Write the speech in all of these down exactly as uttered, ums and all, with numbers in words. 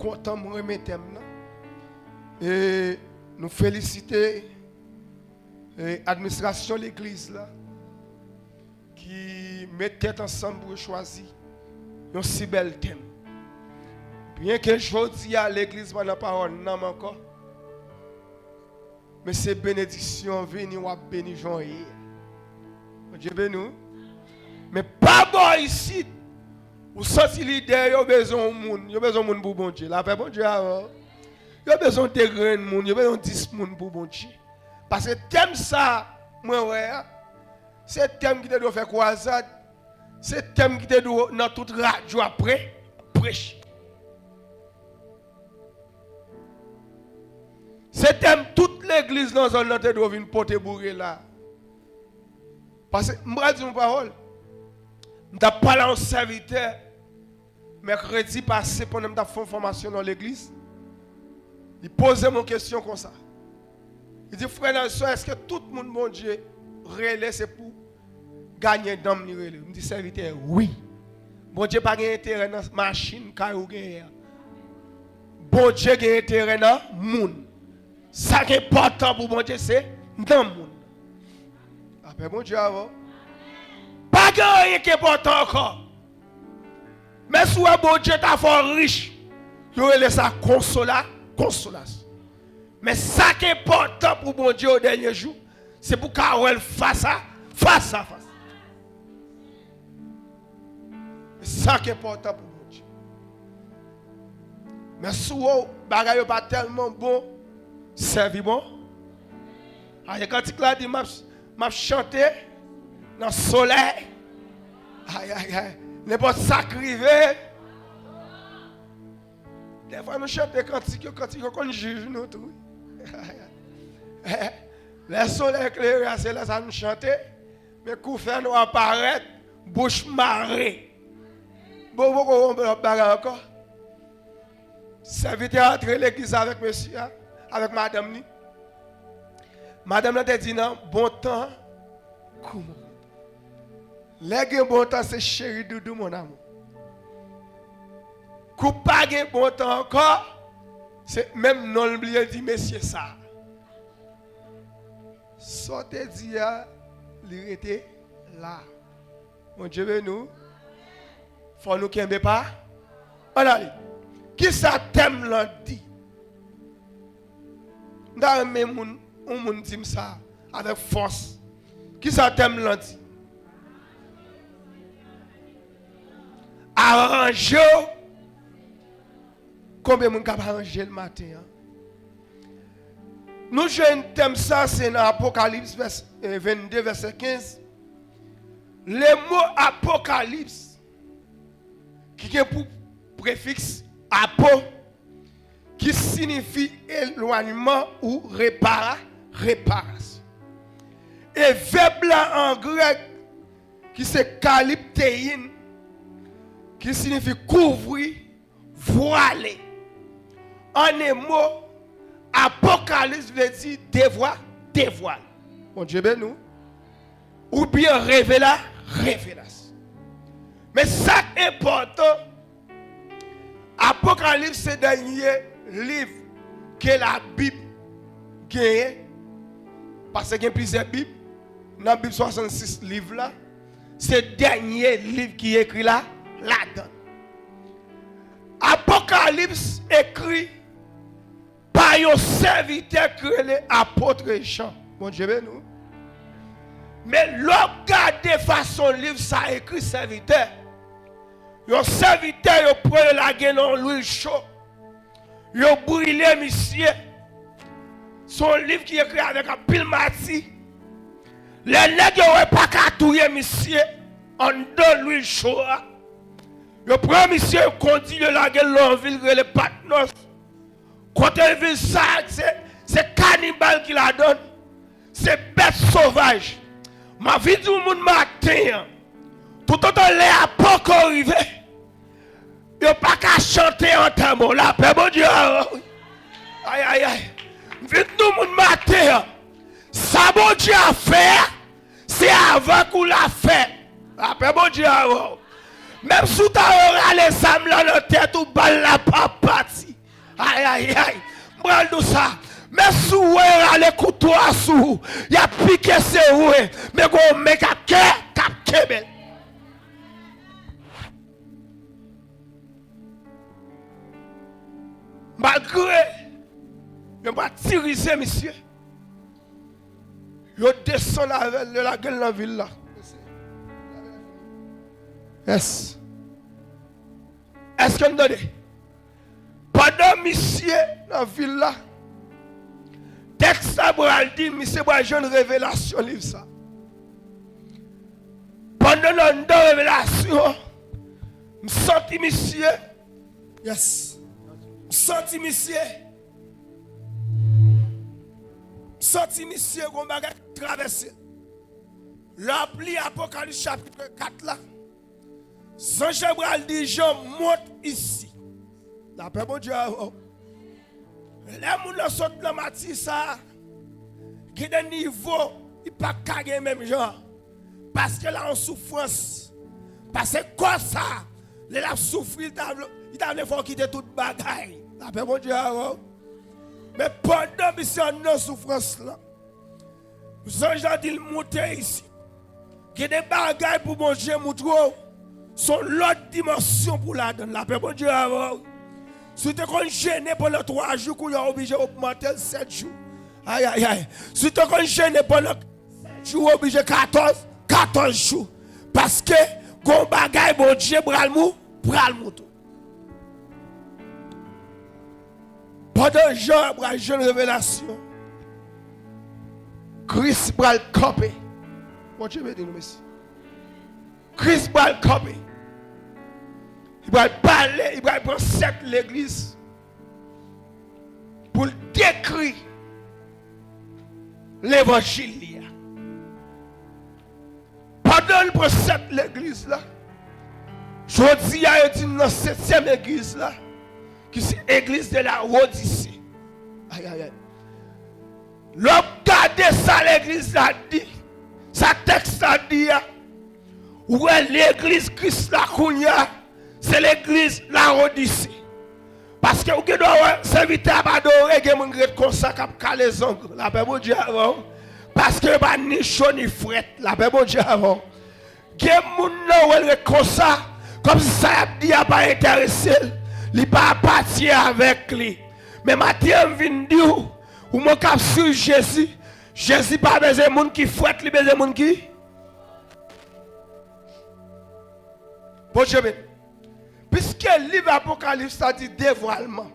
kontan, m renmen tèm nan. E nou felisite, e, administrasyon legliz la ki met tèt ansanm pou yo chwazi yon si bèl tèm. Byenke jodi a legliz pa nan pawòl nanm ankò, men se benediksyon vini, w ap beni jan w ye a. Bondye beni w. Men pa bò isit, ou santi lidè yo bezwen yon moun, yo bezwen yon moun pou Bondye. Lapè Bondye avè w. Yo bezwen de grenn moun, yo bezwen dis moun pou Bondye. Paske tèm sa, mwen wè a, se tèm ki te dwe fè kwazad, se tèm ki te dwe nan tout radyo ap pre, preche. Se tèm tout legliz nan zòn nan te dwe vin pote boure la. Paske, m pral di yon pawòl. M t ap pale a yon sèvitè mèkredi pase pandan m t ap fè yon fòmasyon nan legliz. Li poze m yon kesyon konsa. Li di, "Frè Nelson, èske tout moun Bondye rele se pou gade nanm li rele?" M di, "Sèvitè, wi. Bondye pa gen enterè nan machin, kay ou genyen an. Bondye gen enterè nan moun. Sa ki enpòtan pou Bondye se nanm moun." Lapè Bondye avè w. Pa gen anyen ki enpòtan ankò. Men si w wè Bondye ta fè w rich, yo rele sa konsola, konsolasyon. Men sa ki enpòtan pou Bondye o dènye jou, se pou w ka wè l fas a fas a fas. Men sa ki enpòtan pou Bondye. Men si w wè bagay yo pa tèlman bon, sèvi bon. Aye, kantik la di, "M ap, m ap chante nan solèy." Ay, ay, ay. Nenpòt sa k rive. Dèfwa nou chante kantik yo, kantik yo konn jij nou tou. Lè solèy klere a, se lè sa nou chante. Men kou fènwa parèt, bouch mare. Bon, poko wè yon lòt bagay ankò. Sèvitè a antre legliz avèk mesye a, avèk madanm li. Madanm lan te di nan bon tan, kou move tan. Lè gen bon tan, se cheri doudou, mon amour. Kou pa gen bon tan ankò, se menm non l bliye di mesye sa. Sa w te di a, li rete la. Bondye beni w. Fò nou kenbe pa. Ann ale. Kisa tèm lan di? M ta renmen moun, yon moun di m sa avèk fòs. Kisa tèm lan di? Aranje w. Konbyen moun k ap aranje l maten an? Nou jwenn tèm sa, se nan Apokalips vès-, eh, vennde, vèsè kenz. Le mo apokalips, ki gen pou prefiks apo, ki siyifi elwanyman ou repara-, reparasyon. E vèb la an grèk, ki se kalipteyin, ki siyifi kouvri, vwale. An en mo, apokalips vle di devwa-, devwale. Bondye beni w. Oubyen revela-, revelasyon. Men sa k enpòtan, Apokalips se dènye liv ke Labib genyen. Paske gen plizyè Bib. Nan Bib swasannsis liv la, se dènye liv ki ekri la, ladan l. Apokalips ekri pa yon sèvitè ki rele apot Jan. Bondye beni w. Men lè w gade fason liv sa ekri, sèvitè, yon sèvitè yo pran, yo lage nan yon lwil cho. Yo brile misye. Se yon liv ki ekri avèk anpil mati. Lè nèg yo wè pa ka touye misye anndan lwil cho a, yo pran misye, yo kondi l, yo lage l nan yon vil ki rele Patmòs. Kote vil sa a, se, se kanibal ki ladan l. Se bèt sovaj. M anvi di yon moun maten an, toutotan lè a poko rive, yo pa ka chante antèman w. Lapè Bondye avè w. Ay, ay, ay. M vin di yon moun maten an, sa Bondye ap fè a, se avèk ou l ap fè. Lapè Bondye avè w. Menm si w ta rale zam lan nan tèt ou, bal la p ap pati. Ayayay. M pral di w sa. Menm si w rale kouto a sou ou, y ap pike se ou ye. Men gon men k ap ke, k ap kenbe l. Malgre yo matirize misye, yo desann avè l, yo lage l nan vil la. Yes. Èske n tande? Pandan misye nan vil la, tèks la pral di, misye pral jwenn revelasyon liv sa. Pandan l anndan revelasyon, m santi misye, yes, m santi misye, m santi misye gon bagay k travèse l. Lè w ap li Apocalypse chapitre quatre la, zanj la pral di Jan, monte ici. Lapè Bondye avè w. Lè moun nan sot nan mati sa, gen de nivo li pa ka gen menm jan. Paske la yon soufrans. Paske kò sa, lè l ap soufri, li ta vle, li ta vle fè w kite tout bagay. Lapè Bondye avè w. Men pandan misye anndan soufrans lan, zanj la di l, monte ici. Gen de bagay pou Bondye moutre w. Se yon lòt dimansyon pou ladan l. Lapè Bondye avè w. Si w te konn jene pandan twa jou, kounye a w oblije ogmante l sèt jou. Ayayay. Si w te konn jene pandan sèt jou, w oblije katòz, katòz jou. Paske gon bagay Bondye pral mou, pral moutre w. Pandan Jan pral jwenn revelasyon, Kris pral kanpe. Bondye beni nou, mesi. Kris pral kanpe. Li pral pale, li pral pran sèt legliz pou l dekri levanjil li a. Pandan l pran sèt legliz la, jodi a yo di n nan setyèm legliz la, ki se egliz de la Odise. Ayayay. Lè w ap gade sa legliz la di, sa tèks la di a, ou wè legliz Kris la kounye a, se legliz la Odise. Paske ou gen dwa wè sèvitè ap adore, gen moun ret konsa k ap kale zong. Lapè Bondye avè w. Paske yo pa ni cho ni frèt. Lapè Bondye avè w. Gen moun nan wè l ret konsa, kòmsi sa y ap di a pa enterese l. Li pa patye avèk li. Men maten an m vin di w, ou menm k ap swiv Jezi, Jezi pa bezwen moun ki frèt, li bezwen moun ki Bondye beni. Piske liv Apokalips la di devwalman.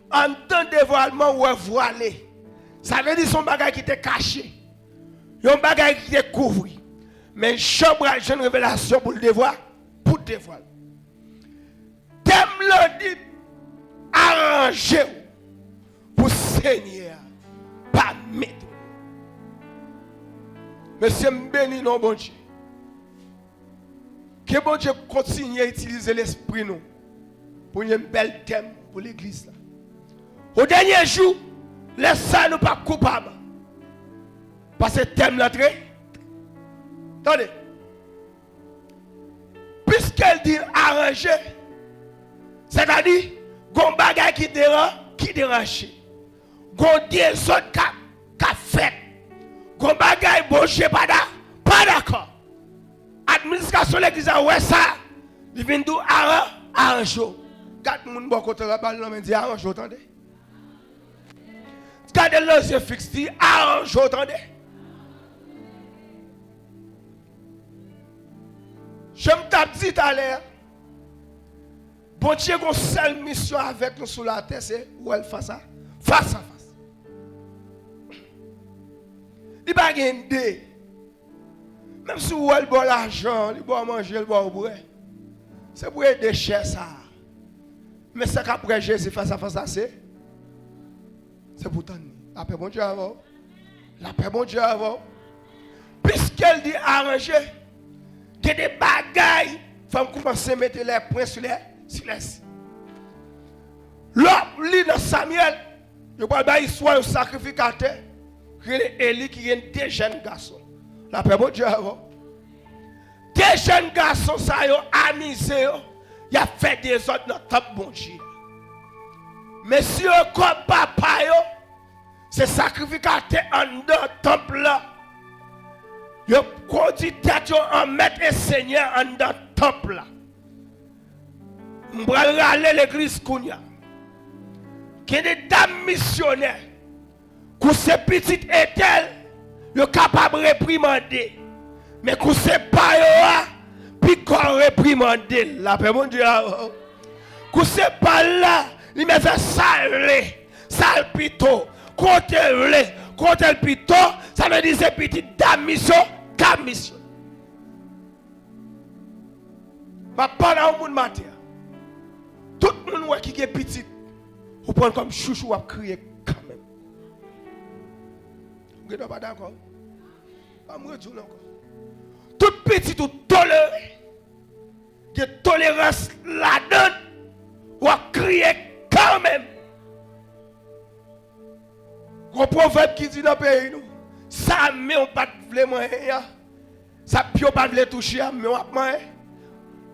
Anndan devwalman, ou wè vwale. Sa vle di se yon bagay ki te kache. Yon bagay ki te kouvri. Men Jan pral jwenn revelasyon pou l devwa-, pou devwale. Tèm lan di, aranje w pou Senyè a pa mete w deyò. Mesye, m beni non Bondye. Ke Bondye kontinye itilize lespri nou pou n jwenn bèl tèm pou legliz la. O dènye jou, lè sa nou p ap koupab. Paske tèm lan tre. Tande. Piske l di aranje, sètadi, gon bagay ki deran-, ki deranje. Gon dezòd k ap, k ap fèt. Gon bagay Bondye pa da-, pa dakò. Administrasyon legliz la wè sa, li vin di w aran-, aranje w. Gad moun bò kote w la, ba l nan men, di aranje w, tande. Gade l nan zye fiks, di aranje w, tande. Jan m t ap di talè a, Bondye gon sèl misyon avèk nou sou latè, se wè l fas a fas. Fas a fas. Li pa gen de. Menm si w wè l ba w lajan, li ba w manje, li ba w bwè, se pou ede chè sa a. Men sa k ap wè Jezi fas a fas la, se, se pou tann li. Lapè Bondye avè w. Lapè Bondye avè w. Piske l di aranje, gen de bagay, fò m kòmanse mete lè pwen sou lè, sou lè si. Lè w ap li nan Samyèl, yo pral bay istwa yon sakrifikatè ki rele Eli ki gen de jèn gason. Lapè Bondye avè w. De jèn gason sa yo amize yo, y ap fè dezòd nan tanp Bondye. Mesye yo, kòm papa yo se sakrifikatè anndan tanp lan, yo kondi tèt yo an mèt e senyè anndan tanp la. M pral rale legliz kounye a. Gen de dam misyonè, kou se pitit entèl, yo kapab reprimande. Men kou se pa yo a, piga w reprimande l. Lapè Bondye avè w. Kou se pa l la, li mèt fè sa l vle, sa l pito, kote l vle, kote l pito, sa vle di se pitit dam misyon, dam misyon. M ap pale a yon moun maten an. Tout moun wè ki gen pitit, ou pran l kòm chouchou, w ap kriye kanmenm. Ou gen dwa pa dakò. Ban m redi w l ankò. Tout pitit ou tolere, gen tolerans ladan l, w ap kriye kanmenm. Gon pwovèb ki di nan peyi nou, sa men w pa t vle manyen an, sa pye w pa t vle touche a, men w ap manyen,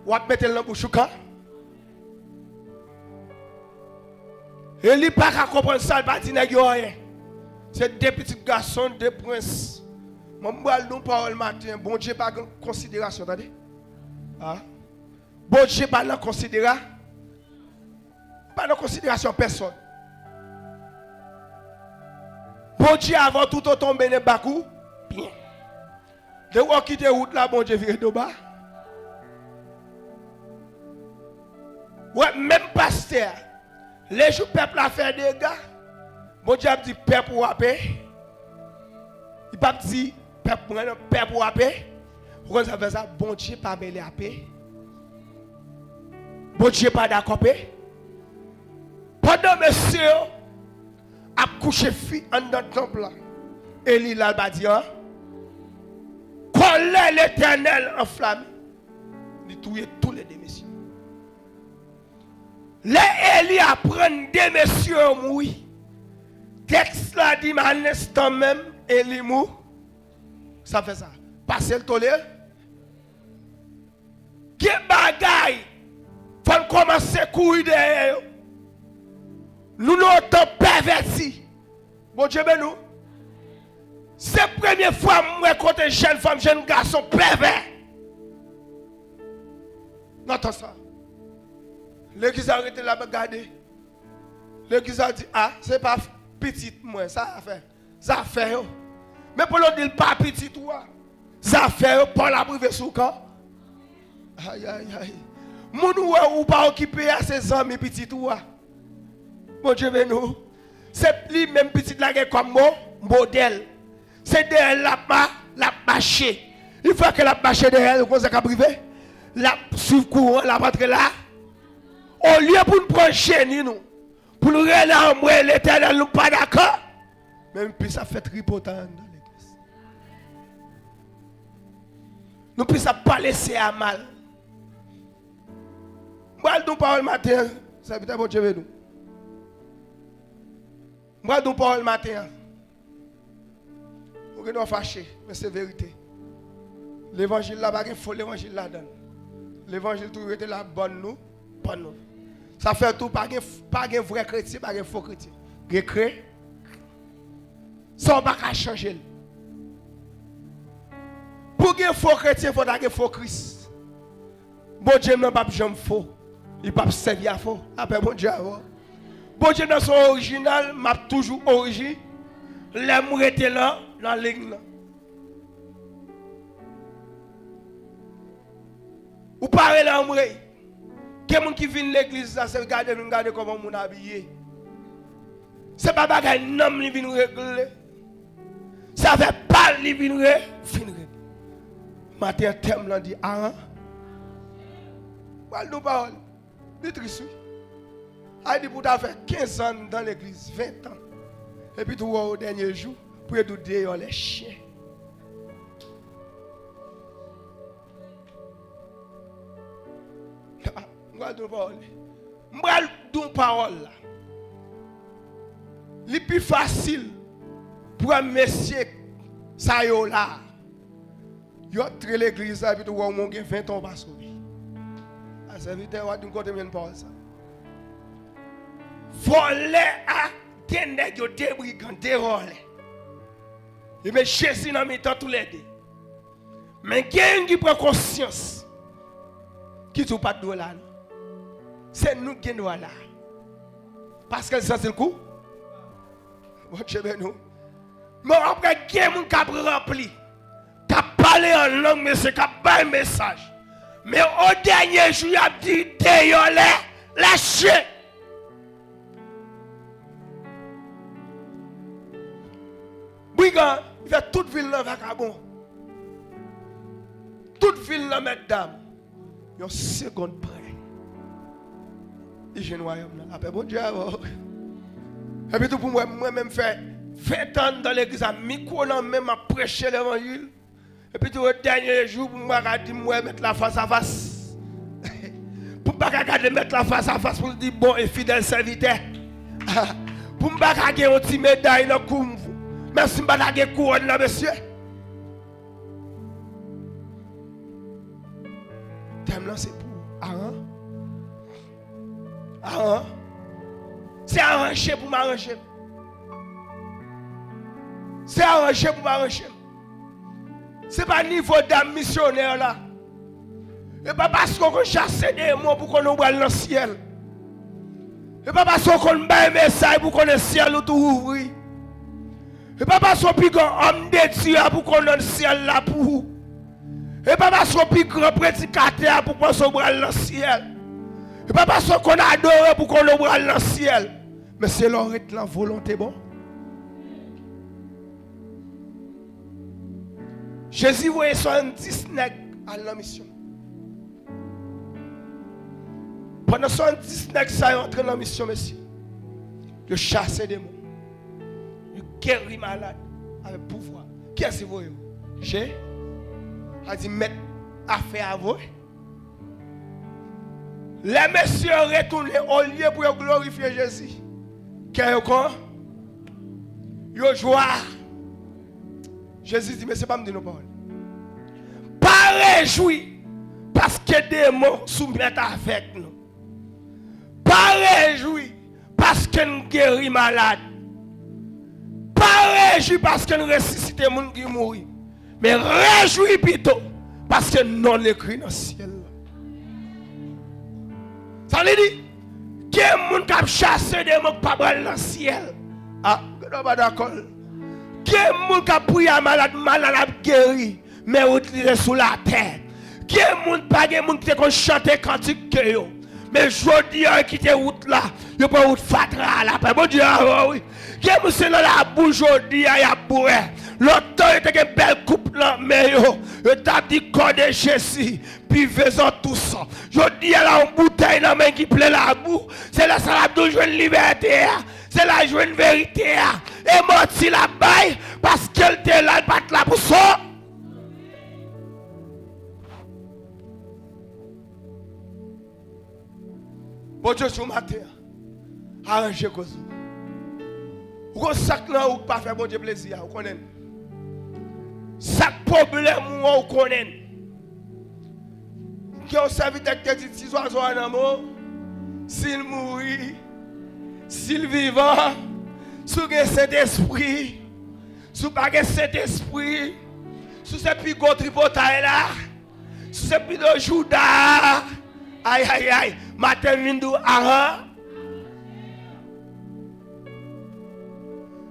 w ap mete l nan bouch ou kan. Eli pa ka konprann sa, l pa di nèg yo anyen. Se de pitit gason, de prens. Mwen, m pral di yon pawòl maten, Bondye pa gen konsiderasyon, tande. A. Bondye pa nan konsidera-, pa nan konsiderasyon pèsòn. Bondye avè w toutotan w mennen bak ou byen. Depi w kite wout la, Bondye vire do ba. Wè, menm pastè a, lejou pèp la fè dega, Bondye ap di pèp ou ape. Li p ap di pèp mwen non, pèp ou ape. Ou konn sa fè sa? Bondye pa mele ape. Bondye pa dakò pe. Pandan mesye yo ap kouche fi anndan tanp lan, Eli la, l pa di an. Kòlè Letènèl anflame, li touye toulede mesye. Lè Eli aprann de mesye yo mouri, tèks la di m, a lenstan menm, Eli mou-, sa fè sa? Pase l tolere? Gen bagay, fò n kòmanse kouri dèyè yo. Nou nan yon tan pèvèti. Bondye beni w. Se premye fwa m wè kote jèn fanm, jèn gason pèvè nan tan sa. Legliz la rete la, ap gade. Legliz la di, a, se pa pitit mwen, sa a fè. Zafè yo. Men pandan w di l pa pitit ou a, zafè yo, pa w l ap rive sou w kan. Ay, ay, ay. Moun ou wè ou pa okipe a, se zanmi pitit ou a. Bondye beni w. Se li menm pitit la gen kòm mo-, modèl. Se dèyè l l ap ma-, l ap mache. Yon fwa ke l ap mache dèyè l, ou konn sa k ap rive? L ap swiv kouran, l ap antre la. Olye pou n pran jeni nou, pou n rele anmwe Letènèl, nou pa dakò. Men plis ap fè tripotay anndan legliz. Nou plis ap pale sè a mal. M pral di yon pawòl maten an, sèvitè Bondye beni w. M pral di yon pawòl maten an. Ou gen dwa fache, men se verite. Levanjil la pa gen fo levanjil ladan l. Levanjil tou rete la, bòn nou, bòn nou. Sa fè tou pa gen, pa gen vrè kretyen, pa gen fo kretyen. Gen kre-, sa w pa ka chanje l. Pou gen fo kretyen, fò ta gen fo Kris. Bondye m nan p ap janm fo. Li p ap sèvi a fo. Lapè Bondye avè w. Bondye m nan se yon orijinal, m ap toujou oriji-, lè m rete nan, nan liy nan. Ou pa rele anmwey. Gen moun ki vin legliz la, se gade vin gade kòman moun abiye. Se pa bagay nanm li vin regle. Se afè pa l li vin re-, vin regle. Maten an, tèm lan di Aran. Pral nou pawòl. Li tris, wi. Sa vle di pou w ta fè kenz an nan legliz, ven an. Epi tou wè w dènye jou, pou yo di w deyò lè chen. M pral di w pawòl. M pral di w pawòl la. Li pi fasil pou wè mesye sa yo la. Yo antre legliz la, epi tou wè w gen ven tan w pa sove. A sèvitè, w a di m kote m jwenn pawòl sa. Vòlè a, gen nèg yo, de brigan, de vòlè. Yo met Jezi nan mitan toulède. Men gen youn ki pran konsyans, ki di w pa t dwe la non. Se nou ki gen dwa la. Paske l santi l kou. Bondye beni w. Men w ap wè gen moun k ap ranpli, k ap pale an lang, mesye, k ap bay mesaj. Men o dènye jou, y ap di deyò lè, lè chen. Brigan, li fè tout vil nan vakabon. Tout vil nan mètdam. Yon segonn prè, li jwenn wayòm nan. Lapè Bondye avè w. Epi tou pou mwen, mwen menm fè ven tan anndan legliz la, mikwo nan men m, m ap preche levanjil. Epi tou, o dènye jou, pou m pa ka di m wè mèt la fas a fas. Pou m pa ka gade mèt la fas a fas pou l di bon e fidèl sèvitè. Pou m pa ka gen yon ti meday nan kou m. Menm si m pa ta gen kouwòn nan, mesye. Tèm lan se pou Aran. Aran. Se aranje pou m aranje m. Se aranje pou m aranje m. Se pa nivo dam misyonè la. E pa paske w konn chase demon pou konnen w pral nan syèl. E pa paske w konn bay mesaj pou konnen syèl ou tou ouvri. E pa paske w pi gran òm de Dye a pou konnen syèl la pou ou. E pa paske w pi gran predikatè a pou panse w pral nan syèl. E pa paske w konn adore pou konnen w pral nan syèl. Men se lè w ret nan volonte bon. Jezi voye swasanndis nèg al nan misyon. Pandan swasanndis nèg sa yo antre nan misyon, mesye, yo chase demon. Yo geri malad avèk pouvwa. Kiyès ki voye yo? Je? A di mèt afè a voye. Lè mesye yo retounen, olye pou yo glorifye Jezi, kè yo kon, yo jwa. Jezi di, mesye, pa m di nou pawòl. Pa rejwi paske demon soumèt avèk nou. Pa rejwi paske n geri malad. Pa rejwi paske n resisite moun ki mouri. Men rejwi pito, paske non l ekri nan syèl la. Sa vle di, gen moun k ap chase demon k pa pral nan syèl. A, gade w pa dakò l. Gen moun k ap priye a malad, malad ap geri, men wout li te sou latè. Gen moun, pa gen moun ki te konn chante kantik ke yo. Men jodi a, yo kite wout la, yo pran wout fatra a, lapè Bondye avè w, wi. Gen moun se nan labou jodi a, y ap bwè. Lontan, yo te gen bèl koup nan men yo. Yo t ap di, kò de Jezi, buvez-en tous. Jodi a la, yon boutèy nan men ki plen labou. Se la sa l ap di w jwenn libète a. Se la l jwenn verite a. E manti l ap bay, paske l te la, l pa t la pou sa. Bondye sou maten an, aranje koze w. Ou konn sa k nan ou k pa fè Bondye plezi a, ou konnen l. Sa k pwoblèm ou an, ou konnen l. Gen yon sèvitè ki te di, ti zwazo a nan men w, si l mouri, si l vivan, si w gen Sentespri, si w pa gen Sentespri, si w se pi gwo tripotay la, si w se pi gwo jouda a, ay, ay, ay, maten vin di w, ahan.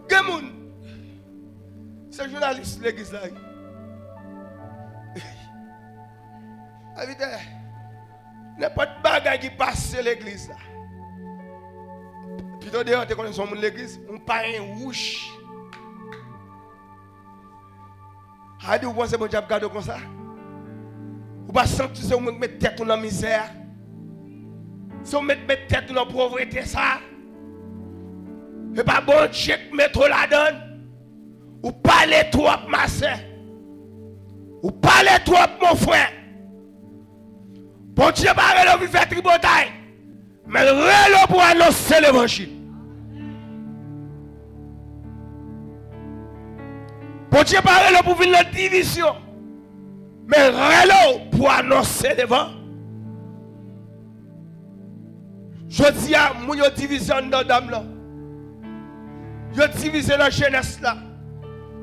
Gen moun, se jounalis legliz la, wi. Evite, nenpòt bagay ki pase legliz la. Pito deyò te konnen se yon moun legliz, yon payen wouch. A di ou panse Bondye ap gade w konsa? Ou pa santi se ou menm k met tèt ou nan mizè a? Se ou menm k met tèt ou nan povrete sa? E pa Bondye k met ou ladan l? Ou pale twòp, ma sè. Ou pale twòp, mon frè. Bondye pa rele w vin fè tripotay. Men l rele w pou anonse levanjil. Bondye pa rele w pou vin nan divizyon. Men rele w pou anonse devan. Jodi a, moun yo divize anndan dam lan. Yo divize nan jenès la.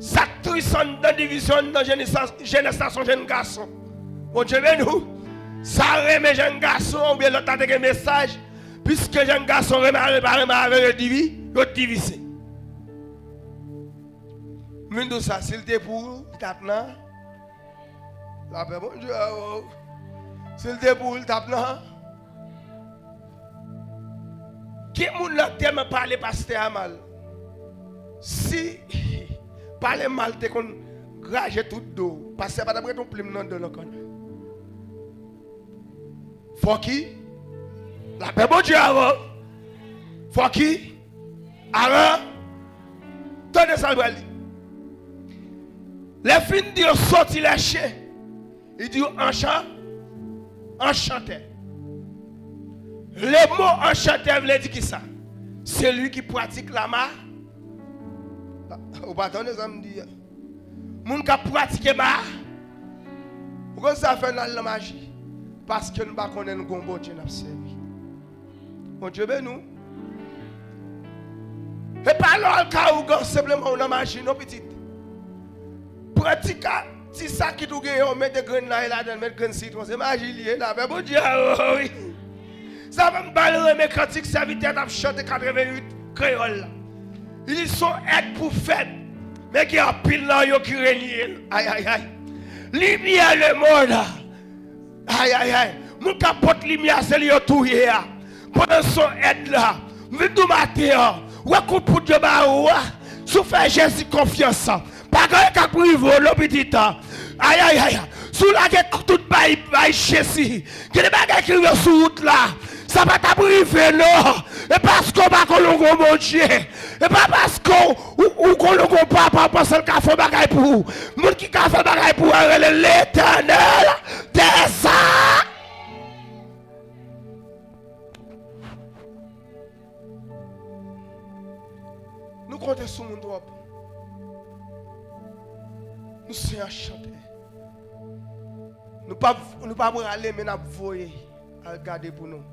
Sa k tris anndan divizyon anndan jenès la, jenès la se yon jenn gason. Bondye beni w. Sa renmen jenn gason oubyen lòt la te gen mesaj. Piske jenn gason renmen avè l, pa renmen avè l, yo divi-, yo divize. M vin di w sa, si l te pou ou, li t ap nan. Lapè Bondye avè w. Si l te pou ou, li t ap nan. Gen moun nan tèlman pale pastè a mal. Si pale mal te konn graje tout do, pastè a pa t ap ret yon plim nan do l ankò non. Fòki, lapè Bondye avè w. Fòki, Aran, tande sa l pral di. Lè fin di yo sòti lè chen, li di yo anchan, anchantè. Le mo anchantè vle di kisa? Celui qui pratique la ma-, ou pa tande sa m di a? Moun k ap pratike ma-, ou konn sa fè n al nan maji? Paske n pa konnen n gon Bondye n ap sèvi. Bondye beni w. E pa lè w al kay ougan senpleman ou nan maji non pitit. Pran ti ka, ti sakit ou genyen ou mete grenn lay ladan l, met grenn sitwon. Se maji li ye, lapè Bondye avè w wi. Sa fè m pral renmen kantik sèvitè t ap chante katreventuit kreyòl la. Li se yon èd pou fèt. Men gen anpil nan yo ki renye l. Ay, ay, ay. Limyè lemonn. Ay, ay, ay. Moun k ap pot limyè, se li yo touye a. Pandan se yon èd la. M vin di w maten an. Wè kout poud yo ba ou a. Si w fè Jezi konfyans, pa gen anyen k ap rive w non pitit. Ay, ay, ay. Si w lage tout bay, bay Jezi. Gen de bagay ki rive w sou wout la. Sa pa t ap rive non. E paske w pa konnen w gon Bondye. E pa paske w, ou, ou konnen w gon papa, w panse l ka fè yon bagay pou ou. Moun ki ka fè bagay pou ou a rele Letènèl dèza. Nou konte sou moun twòp. Nou se anchantè. Nou p ap, nou p ap prale, men n ap voye al gade pou nou.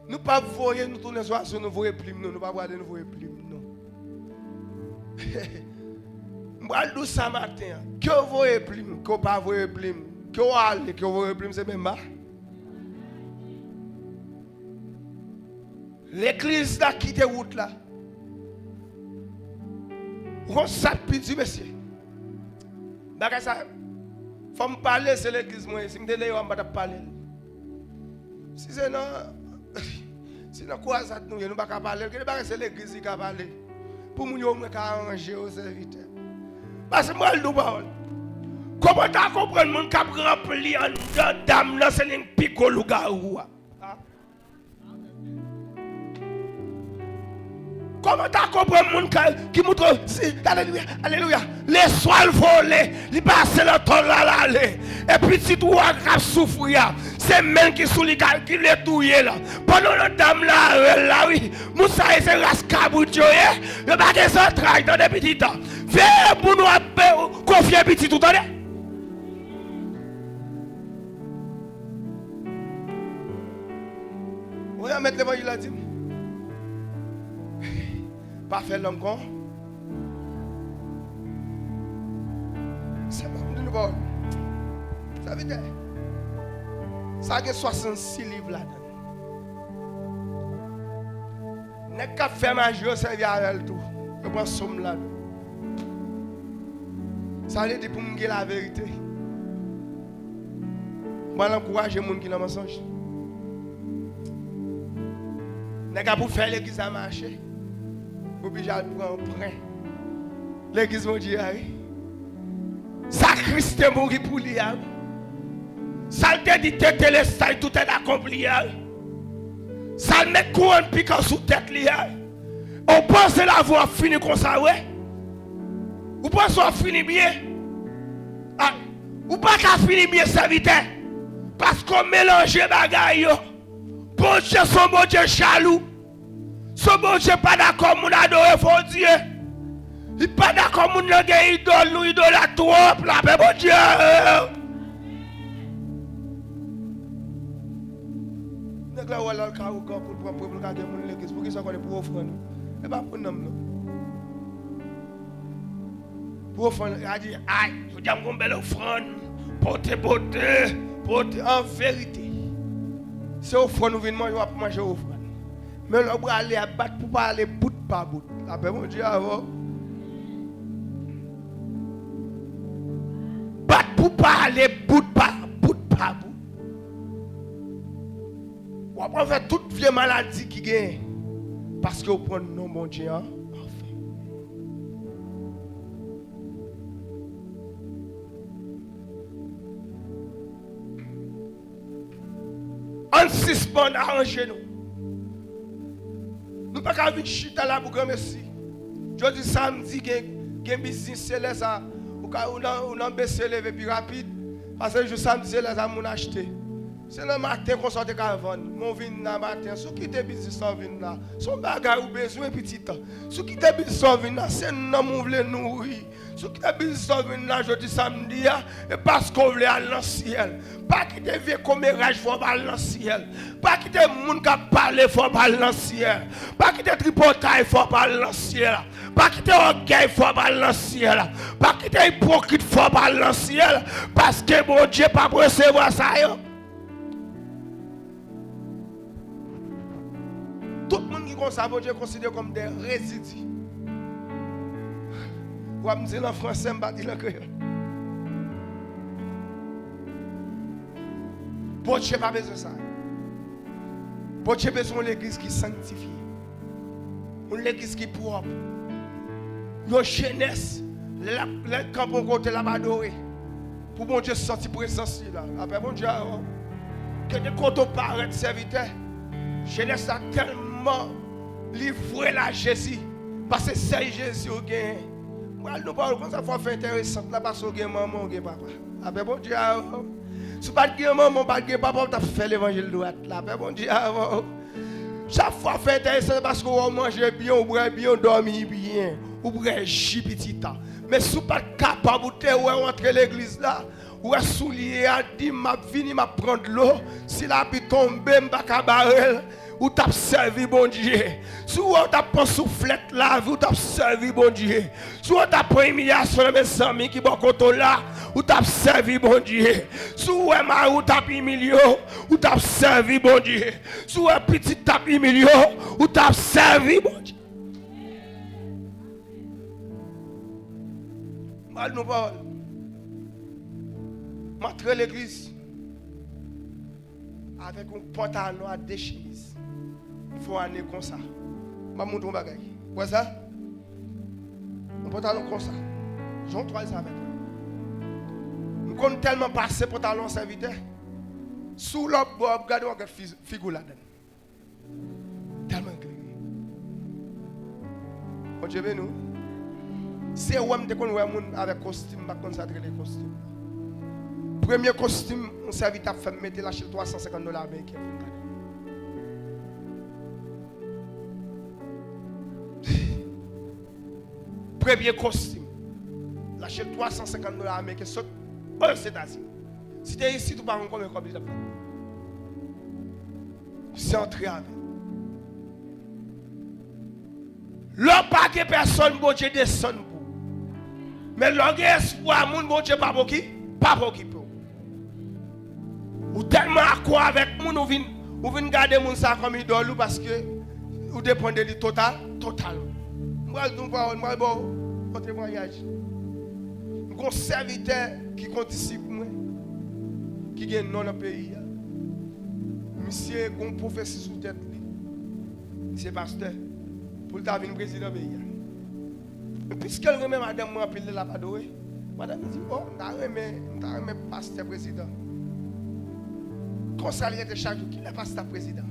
Nou p ap voye, nou tounen zwazo, nou voye plim nou. Nou p ap prale, nou voye plim nou. M pral di w sa maten an. Ke w voye plim, ke w pa voye plim, ke w ale, ke w voye plim, se menm ba. Legliz la kite wout la. Ou konn sa k pi di, mesye? Bagay sa, fò m pale, se legliz mwen ye. Si m te deyò a, m pa t ap pale l. Si se nan, si nan kwazad nou ye, nou pa ka pale l. Gen de bagay se legliz li ka pale. Pou moun yo omwen ka aranje yo, sèvitè. Paske m pral di w pawòl. Kòman w ta konprann moun k ap ranpli anndan dam nan se li k pi gwo lougawou a? Kòman w ta konprann moun ka, ki moutre w, si, alelouya, alelouya, leswa l vole, li pase nan tòl la, l ale. E pitit ou a k ap soufri a, se men l ki sou li, ka, ki vle touye l. Pandan w nan dam la avè l la, wi, moun sa yo se ras kabrit yo ye, yo pa gen zantray, tande pitit. Veye moun w ap konfye pitit ou, tande. Ou nan mèt levanjil la di m, pa fè lòm kon. Se pa m di nou pawòl. Sèvitè, sa gen swasannsis liv ladan l. Nèg k ap fè maji yo sèvi avè l tou. Yo pran sòm ladan l. Sa vle di pou m gen laverite. M pral ankouraje moun ki nan mansonj. Nèg la pou fè legliz la mache, oblije al pran pren. Legliz Bondye a, wi. Sa Kris te mouri pou li a, wi. Sa l te di, tetelestai, tout est accompli a, wi. Sa l met kouwòn pikan sou tèt li a, wi. Ou panse lavi w ap fini konsa, wi? Ou panse w ap fini byen? A, ou pa ka fini byen, sèvitè, paske w melanje bagay yo. Bondye se yon Bondye jalou. Se yon Bondye pa dakò moun adore fo dye. Li pa dakò moun nan gen idòl, nou idolat twòp, lapè Bondye. Nèg la wè lè l ka awogan pou l pran pre pou l ka gen moun legliz. Poukisa w konnen pou ofrann? E pa pou nanm non. Pou ofrann, a di, ay, jodi a m gon bèl ofrann. Pote, pote, pote. An verite, se ofrann ou vin manje, w ap manje ofrann. Men lè w prale a, bat pou pale bout pa bout. Lapè Bondye avè w. Bat pou pale bout pa bout pa bout. W ap anfè tout vye maladi ki genyen. Paske w pran non Bondye an anfen. Ann sispann aranje nou. Nou pa ka vin chita la pou granmesi. Jodi samdi gen, gen biznis, se lè sa ou ka, ou nan, ou nan bese leve pi rapid. Paske jou samdi se lè sa moun achte. Se nan maten konsa w te ka vann. Men w vin nan maten. Si w kite biznis la w vin la, se yon bagay ou bezwen pitit. Si w kite biznis la w vin la, se nanm ou vle nouri. Si w kite biznis la w vin la jodi samdi a, e paske w vle al nan syèl. Pa kite vye komeray fè w pa al nan syèl. Pa kite moun k ap pale fè w pa al nan syèl. Pa kite tripotay fè w pa al nan syèl. Pa kite ògèy fè w pa al nan syèl. Pa kite ipokrit fè w pa al nan syèl. Paske Bondye p ap resevwa sa yo. Tout moun ki konsa, Bondye konsidere kòm de rezidi. W ap di l an fransè, m pa di l an kreyòl. Bondye pa bezwen sa. Bondye bezwen yon legliz ki sanktifye. Yon legliz ki pwòp. Yon jenès, lè l ap, lè l kanpe yon kote, l ap adore. Pou Bondye santi prezans li la. Lapè Bondye avè w. Gen de kote w parèt sèvitè. Jenès la tèlman livre l a Jezi. Paske sèl Jezi w genyen. Mwen al nou pawòl konsa fò w fè enteresant la paske w gen manman, w gen papa. Lapè Bondye avè w. Si w pa t gen manman, w pa t gen papa, w t ap fè levanjil dwat. Lapè Bondye avè w. Chak fwa w fè enteresan, se paske w manje byen, w bwè byen, w dòmi byen, w bwè ji pitit. Men si w pa t kapab, ou te wè w antre legliz la, ou wè soulye a di, "M ap vini, m ap pran dlo, si lapli tonbe, m pa ka bare l," ou t ap sèvi Bondye. Si w wè w t ap pran souflèt lavi, ou t ap sèvi Bondye. Si w t ap pran imilyasyon nan men zanmi ki bò kote w la, ou t ap sèvi Bondye. Si w wè mari w t ap imilye w, ou t ap sèvi Bondye. Si w wè pitit t ap imilye w, ou t ap sèvi Bondye. M ba nou pawòl. M antre legliz avèk yon pantalon a de chemiz. M fè yon ane konsa. M ap montre yon bagay. Ou wè sa? Yon pantalon konsa. Jan w twal sa avèk mwen. M konn tèlman pase pantalon an sèvitè. Si w lòt bò w ap gade, w ap gade fi-, figi w ladan l. Tèlman klere. Bondye beni w. Se wè m te konn wè moun avèk kostim, m pa t konn sa t rele kostim. Premye kostim yon sèvitè ap fè m mete, l achte l twa san senkant dola ameriken pou m gade. Premye kostim. L achte l twa san senkant dola ameriken sot Ozetazini. Si te isit ou pa konn konbyen kòb li t ap vann. Se antre avè l. Lè w pa gen pèsonn, Bondye desann pou ou. Men lè w gen espwa moun, Bondye pa poki-, pa pokipe w. Ou tèlman akò avèk moun, ou vin, ou vin gade moun sa kòm idòl ou paske ou depann de li total, totalman. M pral di w yon pawòl, m pral ba w yon temwayaj. M gon sèvitè ki gon disip mwen, ki gen non nan peyi a. Misye gon pwofesi sou tèt li. Misye pastè. Pou l ta vin prezidan peyi a. Men piske l renmen madanm mwen anpil, lè l ap adore, madanm li di, "O, m ta renmen, m ta renmen pastè prezidan." Konsa l rete chak jou, "Kilè pastè ap prezidan?"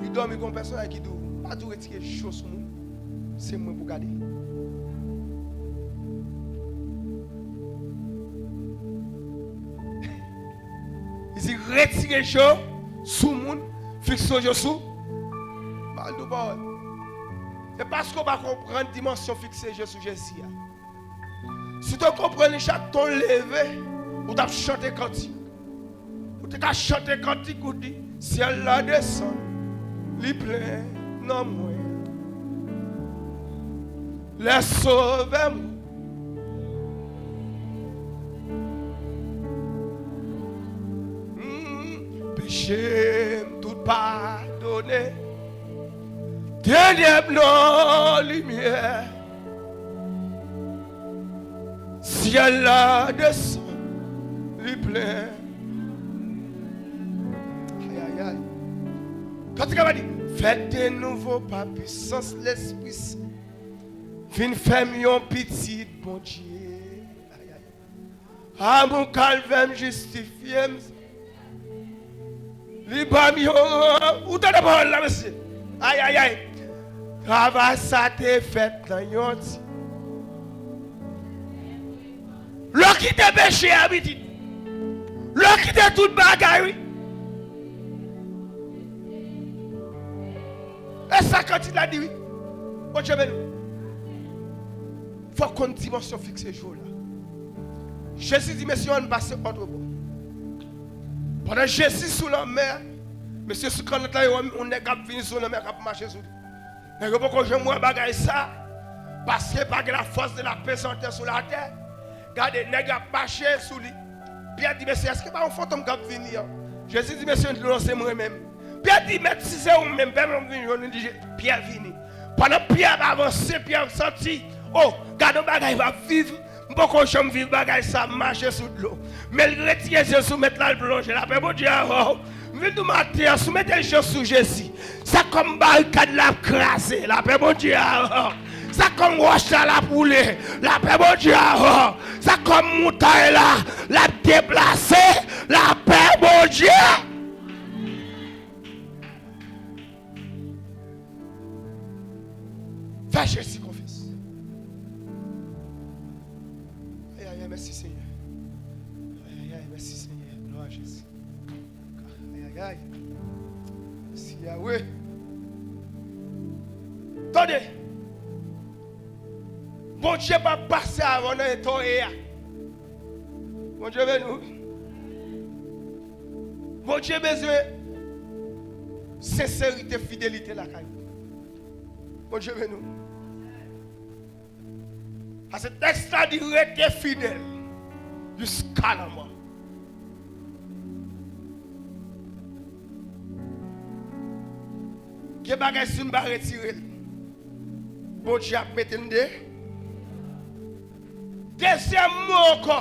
Li dòmi, gon pèsonaj ki di w, "M pa di w retire je w sou moun, se mwen pou gade." Li di, "Retire je w sou moun, fikse je w sou." M al di w pawòl. E paske w pa konprann dimansyon fikse je sou Jezi a. Si w te konprann li, chak tan w leve, ou t ap chante kantik. Ou te ka chante kantik ou di, syèl la desann, li plen nan mwen. Lè sovè mwen. Hmm, peche m tout padone. Tenèb nan limyè. Syèl la desann, li plen. Ay, ay, ay. Kantik la di, fèt de nouvo pa pisans Lespri Sen. Vin fè m yon pitit Bondye. Ay, ay. Amou kalvè m jistifye m. Li ban m yon, ou tande pawòl la, mesye? Ay, ay, ay. Travay sa te fèt nan yon ti. Lè w kite peche a, pitit. Lè w kite tout bagay, wi. E sa kantik la di, wi. Bondye beni w. Fò w konn dimansyon fikse je w la. Jezi di, mesye, ann pase òtrepò. Pandan Jezi sou lanmè, mesye sou kannòt la, yo wè yon nèg k ap vini sou lanmè, k ap mache sou li. Nèg yo poko janm wè bagay sa, paske pa gen la force de la pesanteur sou latè. Gade, nèg yo ap mache sou li. Pyè di, mesye, èske pa yon fantom k ap vini an? Jezi di, mesye, non, se mwen menm. Pyè di, mèt, si se ou menm, pèmèt m vin jwenn ou. Li di, Pyè vini. Pandan Pyè ap avanse, Pyè santi, o, gade yon bagay m ap viv, m poko janm viv bagay sa, m mache sou dlo. Men l retire je l sou mèt la, l plonje. Lapè Bondye avè w. M vin di w maten an, si w mete je w sou Jezi, sa kòm barikad la ap kraze. Lapè Bondye avè w. Sa kòm wòch la, l ap woule. Lapè Bondye avè w. Sa kòm montay la, l ap deplase. Lapè Bondye. Fè Jezi konfyans. Ay, ay, ay, mèsi, Senyè. Ay, ay, ay, mèsi, Senyè. Glwa a Jezi. Ay, ay, ay. Mèsi, Yahweh. Tande. Bondye p ap pase avè w nan eta w ye a. Bondye beni w. Bondye bezwen senserite, fidelite lakay ou. Bondye beni w. Paske tèks la di, rete fidèl jiska lanmò. Gen bagay, si n pa retire l, Bondye ap mete n de. Dezyèm mo ankò.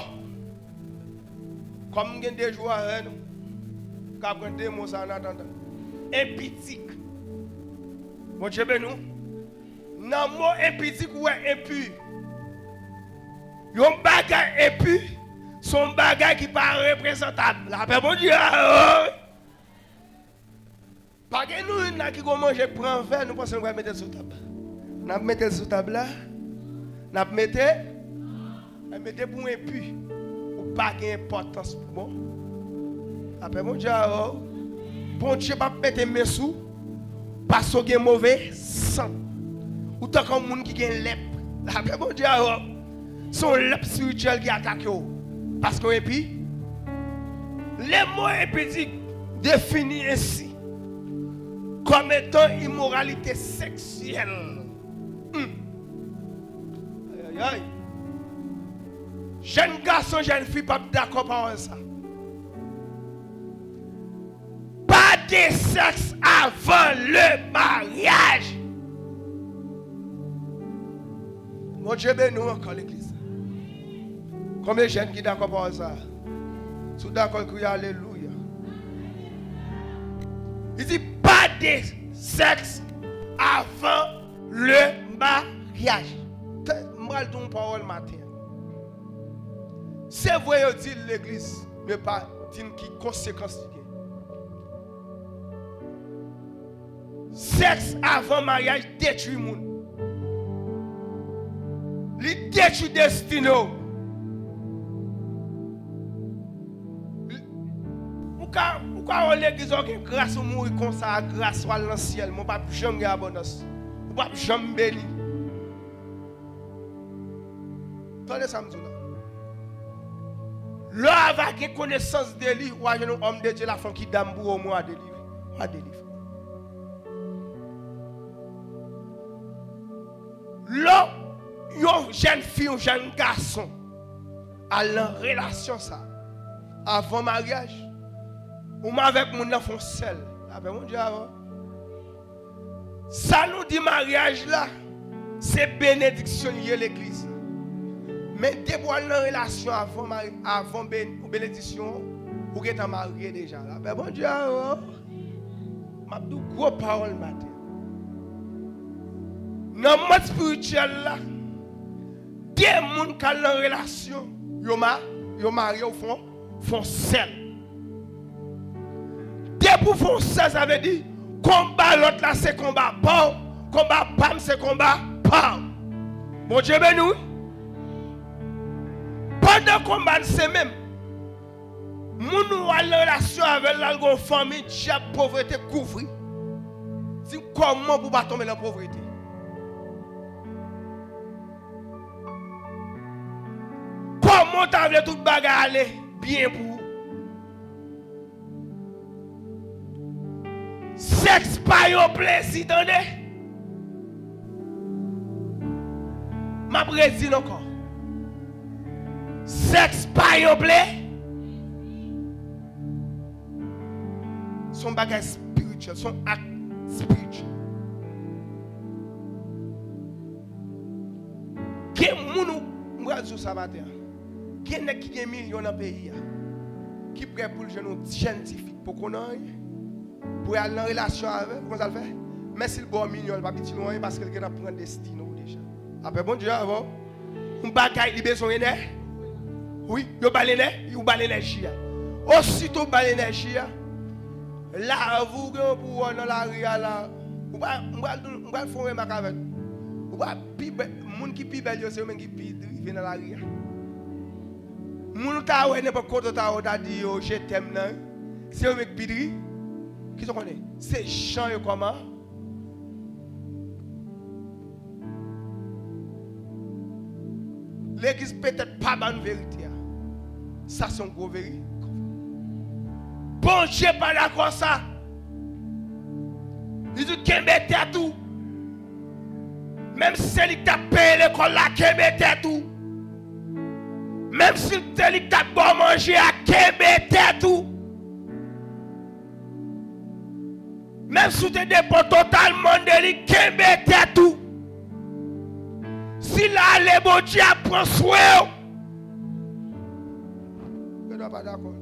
Kòm m gen de jou avè nou, m ka pran de mo sa an atandan. Enpidik. Bondye beni w. Nan mo enpidik, ou wè enpi. Yon bagay enpi, se yon bagay ki pa reprezantab. Lapè Bondye avè w. Pa gen nou youn la ki gon manje k pran vè, nou panse nou pral mete l sou tab. N ap mete l sou tab la. N ap mete, n ap mete pou enpi. Ou pa gen enpòtans pou bon. Lapè Bondye avè w. Bondye p ap mete men sou w paske w gen move sant. Ou tankou yon moun ki gen lèp. Lapè Bondye avè w. Se yon lèp espirityèl ki atake w. Paske w enpi. Le mo enpidik defini ensi. Kòm etan imoralite seksyèl. Hmm. Ay, ay, ay. Jèn gason, jèn fi p ap dakò pawòl sa. Pas de sexe avant le mariage. Bondye beni w ankò, legliz. Konbyen jèn ki dakò pawòl sa a? Si w dakò, kriye alelouya. Li di, pas de sexe avant le mariage. Tè, m pral di w yon pawòl maten an. Se vre yo di l legliz, men pa di n ki konsekans li gen. Sèks avan maryaj detwi moun. Li detwi destine w. Ou ka, ou ka yon legliz, ou gen gras, ou mouri konsa, gras ou al nan syèl, men w p ap janm gen abondans. Ou p ap janm beni. Tande sa m di w la. Lè w ava gen konesans de li, w a jwenn yon òm de Dye, la fanm ki dam pou ou, w a delivre. W a delivre. Lè yon jèn fi, yon jèn gason al nan relasyon sa avan maryaj, ou m avèk moun nan fè yon sèl. Lapè Bondye avè w. Sa nou di maryaj la, se benediksyon li ye legliz la. Men depi w al nan relasyon avan mari, avan ben-, ou benediksyon an, ou gentan marye deja. Lapè Bondye avè w. M ap di w gwo pawòl maten. Nan mond espirityèl la, de moun k al nan relasyon, yo ma-, yo marye, yo fè yon, fè yon sèl. Depi w fè yon sèl, sa vle di konba lòt la se konba pa w, konba pa m se konba pa w. Bondye beni w wi. Pandan konba n se menm, moun ou al nan relasyon avè l la, l gen yon fanmi, dyab povrete kouvri. Di kòman pou w pa tonbe nan povrete. Kòman w ta vle tout bagay ale byen pou ou? Sèks pa yon plezi, tande. M ap redi l ankò. Sèks pa yon ple-, se yon bagay espirityèl, se yon ak espirityèl. Gen moun ou, m pral di w sa maten an. Gen nèg ki gen milyon nan peyi a, ki prè pou l jwenn yon jèn tifi ki poko nan anyen, pou y al nan relasyon avè l, ou konn sa l fè? Menm si l ba w milyon, l p ap itil ou anyen paske l gentan pran destine w deja. Lapè Bondye avè w. Yon bagay li bezwen enè-, wi, yo ba l enè-, ou ba l enèji a. Osito ou ba l enèji a, lavi w gen pou w nan lari a la. Ou pa, m pral di w, m pral fè yon remak avèk ou. Ou pa pi bè-, moun ki pi bèl yo, se yo menm ki pi rive nan lari a. Moun ou ta wè nenpòt kote, ou ta wè, ou ta di yo je t'aime nan, se yo menm ki pi dri. Kisa w konnen? Se jan yo kòman. Legliz petèt pa ba n verite a. Sa se yon gwo verite. Bondye pa dakò sa. Li di kenbe tèt ou. Menm si se li k t ap peye lekòl la, kenbe tèt ou. Menm si se li k t ap ba w manje a, kenbe tèt ou. Menm si w te depann totalman de li, kenbe tèt ou. Si l ale, Bondye ap pran swen w. Yo dwa pa dakò.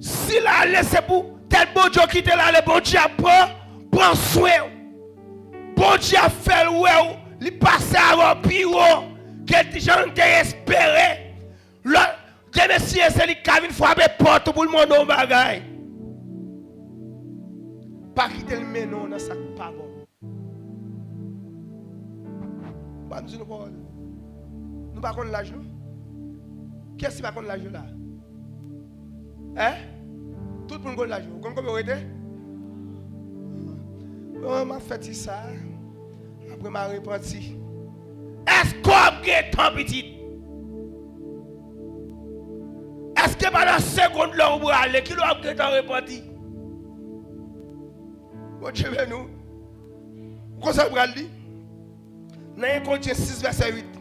Si l ale, se pou tèt Bondye w kite l ale, Bondye ap pran, pran swen w. Bondye ap fè l wè w, li pase avè w pi wo ke jan w te espere. Lè, demen si se li k ka vin frape pòt ou pou l mande w bagay. Pa kite l mennen w nan sa k pa bon. Ban m di nou pawòl. Nou pa konn laj nou? Kiyès ki pa konn laj yo la? Hein? Tout moun konn laj yo. Ou konn konbyen w rete? Bon, m ap fè ti sa. Apre m a repanti. Èske w ap gen tan pitit? Èske pandan segonn la ou prale, kilè w ap gentan repanti? Bondye beni w. Ou konn sa l pral di? Nan en Korentyen sis vèsè uit.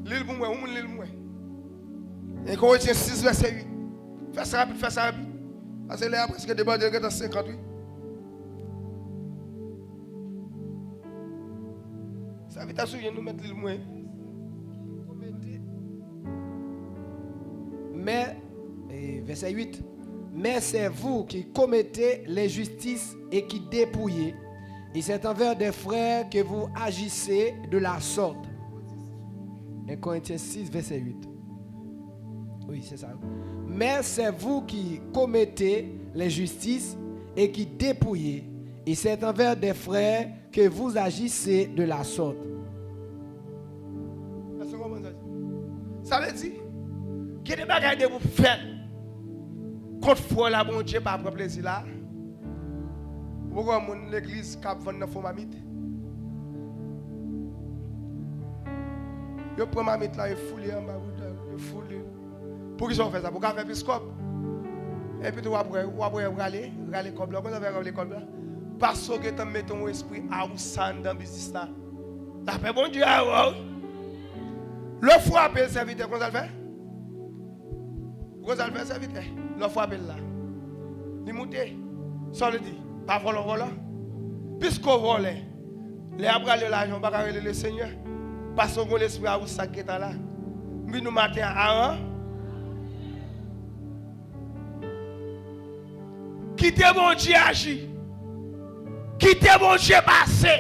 Li l pou mwen, yon moun li l pou mwen. En Korentyen sis vèsè uit. Fè sa rapid, fè sa rapid. Paske lè a prèske debòde, l gentan senkant wi. Sa vit ap sou je nou mèt li l mwen. Mais, et verset huit, mais c'est vous qui commettez l'injustice et qui dépouillez, et c'est envers des frères que vous agissez de la sorte. Un Corinthiens six, verset huit. Oui, c'est ça. Mais c'est vous qui commettez l'injustice et qui dépouillez, et c'est envers des frères que vous agissez de la sorte. Èske w konprann sa? Sa vle di, gen de bagay depi w fè l, Kont frè w la, Bondye pa pran plezi la. Ou poko wè moun legliz k ap vann nan fo mamit? Yo pran mamit la, yo foule anba bouda, yo foule. Poukisa w fè sa? Pou w ka fè plis kòb. Epi tou w ap wè, w ap wè yo rale, rale kòb la. Ou konn sa fè rale kòb la? Paske w gentan mete yon espri awousa anndan biznis la. Lapè Bondye avè w. Lè w frape l, sèvitè, konn sa l fè? Ou konn sa l fè, sèvitè? Lè w frape l la, li moute. Sa w vle di? Pa vòlè w vòlè? Piske w vòlè, lè y ap rale lajan, w pa ka rele Lesenyè. Paske w gen lespri awousa k gentan la. M vin di w maten an, aran. Kite Bondye aji. Kite Bondye pase.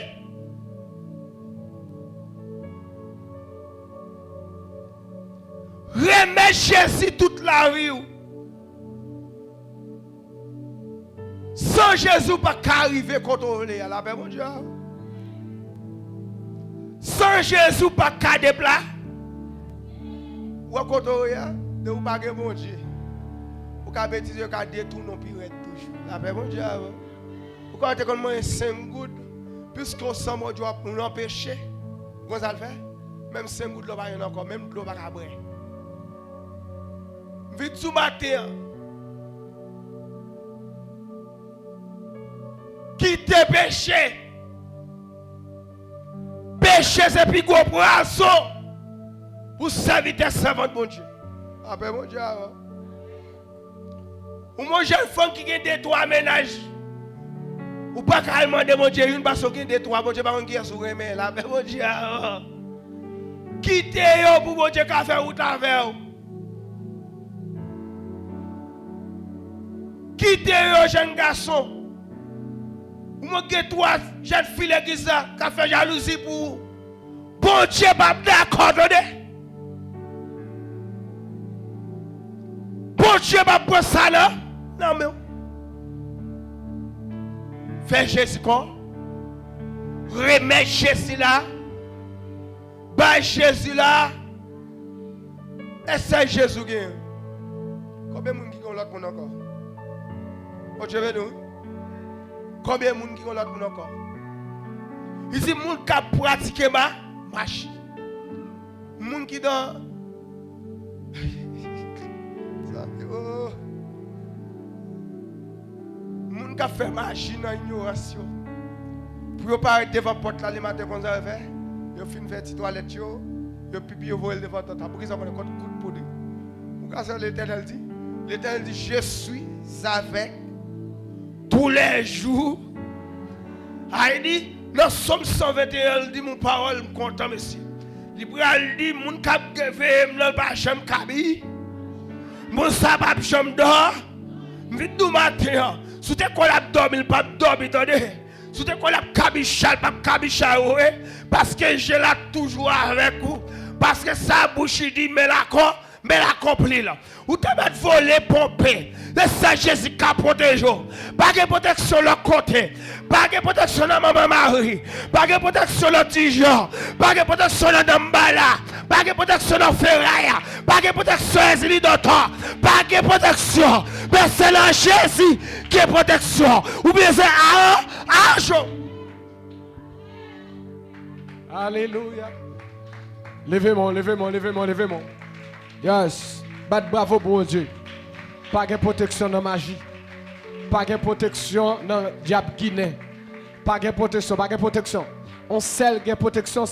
Remèt Jezi tout lavi w. San Jezi, w pa ka rive kote w vle a. Lapè Bondye a. San Jezi, w pa ka depla. Ou wè kote w ye a, depi w pa gen Bondye, ou ka betize, yo ka detounen w pi rèd toujou. Lapè Bondye a. Ou ka te konn manyen senk goud, piske w san Bondye w ap, w nan peche. Ou konn sa l fè? Menm senk goud la w pa jwenn ankò, menm dlo w pa ka bwè. M vin di w maten an, kite peche. Peche se pi gwo pwazon pou sèvitè, sèvant Bondye. Lapè Bondye avè w. Ou yon jèn fanm ki gen de twa mennaj, ou pa ka al mande Bondye youn paske w gen de twa, Bondye pa konn kiyès ou renmen. Lapè Bondye avè w. Kite yo pou Bondye ka fè wout avè w. Kite yo, jèn gason. Ou mwen gen twa jèn fi legliz la k ap fè jalouzi pou ou. Bondye p ap dakò, tande. Bondye p ap pran sa nan, nan men w. Fè Jezi kò. Remèt Jezi la. Bay Jezi la. E sèl Jezi w genyen. Konbyen moun ki gen yon lòt moun ankò? Bondye beni w. Konbyen moun ki gen yon lòt moun ankò? Li di moun k ap pratike ma, maji. Moun ki nan, sa, oh. Moun k ap fè maji nan inyorans yo, pou yo parèt devan pòt la lematen, konn sa yo fè? Yo fin fè ti twalèt yo, yo pipi, yo voye l devan tant la. Poukisa? Konnen kot kout poud. Ou ka sa Letènèl di? Letènèl di, je suis avec tous les jours. A, li di, nan Sòm san venteyen, li di, mon pawòl, m kontan, mesye. Li pral di, moun k ap veye m nan, l pa janm kabi. Moun sa p ap janm dò. M vin di w maten an, si w te kwè l ap dòmi, l p ap dòmi, tande. Si w te kwè l ap kabicha, l p ap kabicha vre. Paske je la toujou avèk ou. Paske sa bouch li di, men l akò, men l akonpli l. Ou te mèt vole, ponpe. Se sèl Jezi k ka pwoteje w. Pa gen pwoteksyon lòt kote. Pa gen pwoteksyon nan manman Mari. Pa gen pwoteksyon nan Ti Jan. Pa gen pwoteksyon nan Danmbala. Pa gen pwoteksyon nan Feraya. Pa gen pwoteksyon Ezili Dòtò. Pa gen pwoteksyon. Men se nan Jezi gen pwoteksyon. Ou bezwen a, ajo. Alelouya. Leve men w, leve men w, leve men w, leve men w. Yes. Bat bravo pou Bondye. Pa gen pwoteksyon nan maji. Pa gen pwoteksyon nan dyab ginen. Pa gen pwoteksyon, pa gen pwoteksyon. On sèl gen pwoteksyon,